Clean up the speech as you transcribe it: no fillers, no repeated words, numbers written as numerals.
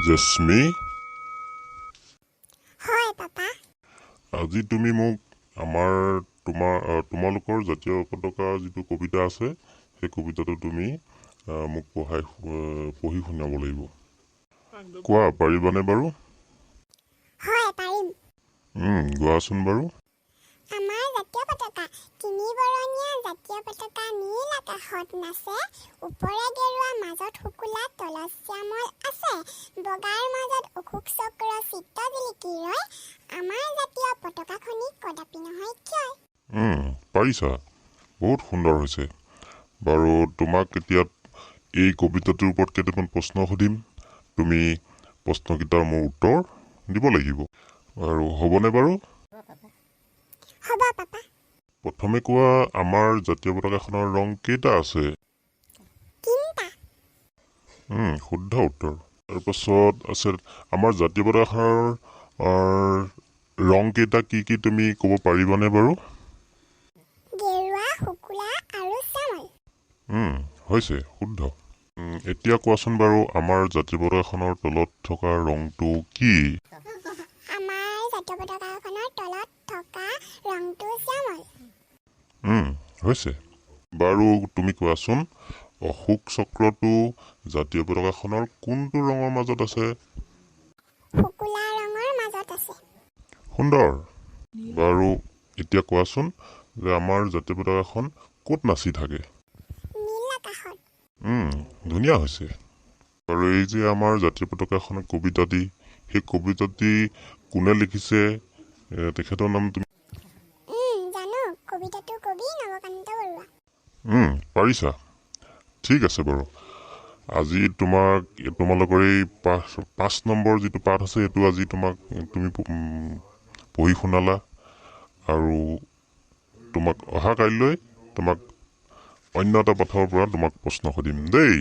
জেচমি। হয় পাপা। আজি তুমি মোক আমাৰ তোমাৰ তোমালোকৰ জাতীয় পতাকা যিটো কবিতা আছে, সেই কবিতাটো তুমি মোক পঢ়ি শুনাব লাগিব। কোৱা, পাৰিবানে বাৰু? হয়, পাৰিম। গোৱাচোন বাৰু। আমাৰ জাতীয় পতাকা তিনিবৰণীয়া জাতীয় পতাকা, নীল আকাশত নাচে। ওপৰে গেৰুৱা, মাজত শুকুলা, তলত শ্যামল আছে। বগাৰ মাজত অশোক চক্ৰ চিত্ৰ জিলিকি ৰয়। আমাৰ জাতীয় পতাকাখনি কদাপি নহয় ক্ষয়। পাৰিছা, বহুত সুন্দৰ হৈছে। বাৰু, তোমাক এতিয়া এই কবিতাটোৰ ওপৰত কেইটামান প্ৰশ্ন সুধিম। তুমি প্ৰশ্নকেইটাৰ মোৰ উত্তৰ দিব লাগিব আৰু, হ'বনে বাৰু? হ'ব পাপা। প্ৰথমে কোৱা, আমাৰ জাতীয় পতাকাখনৰ ৰং কেইটা আছে? তিনিটা। শুদ্ধ উত্তৰ। তাৰপাছত আছে, আমাৰ জাতীয় পতাকাখনৰ ৰং কেইটা কি কি, তুমি ক'ব পাৰিবানে বাৰু? গেৰুৱা, শুকুলা আৰু শ্যামল। হৈছে, শুদ্ধ। এতিয়া কোৱাচোন বাৰু, আমাৰ জাতীয় পতাকাখনৰ তলত থকা ৰংটো কি? আমাৰ জাতীয় পতাকাখনৰ তলত থকা ৰংটো শ্যামল। হৈছে। বাৰু, তুমি কোৱাচোন, অশোক চক্ৰটো জাতীয় পতাকাখনৰ কোনটো ৰঙৰ মাজত আছে? শুকুলা ৰঙৰ মাজত আছে। সুন্দৰ। বাৰু, এতিয়া কোৱাচোন যে আমাৰ জাতীয় পতাকাখন ক'ত নাচি থাকে? নীল আকাশত। ধুনীয়া হৈছে। আৰু এই যে আমাৰ জাতীয় পতাকাখনৰ কবিতাটি, সেই কবিতাটি কোনে লিখিছে, তেখেতৰ নাম তুমি জানো, কবিতাটো কবি নৱকান্ত বৰুৱা। পাৰিছা, ঠিক আছে। বাৰু, আজি তোমাক তোমালোকৰ এই 5 নম্বৰ যিটো পাঠ আছে, সেইটো আজি তোমাক তুমি পঢ়ি শুনালা। আৰু তোমাক অহা কাইলৈ তোমাক অন্য এটা পাঠৰ পৰা তোমাক প্ৰশ্ন সুধিম দেই।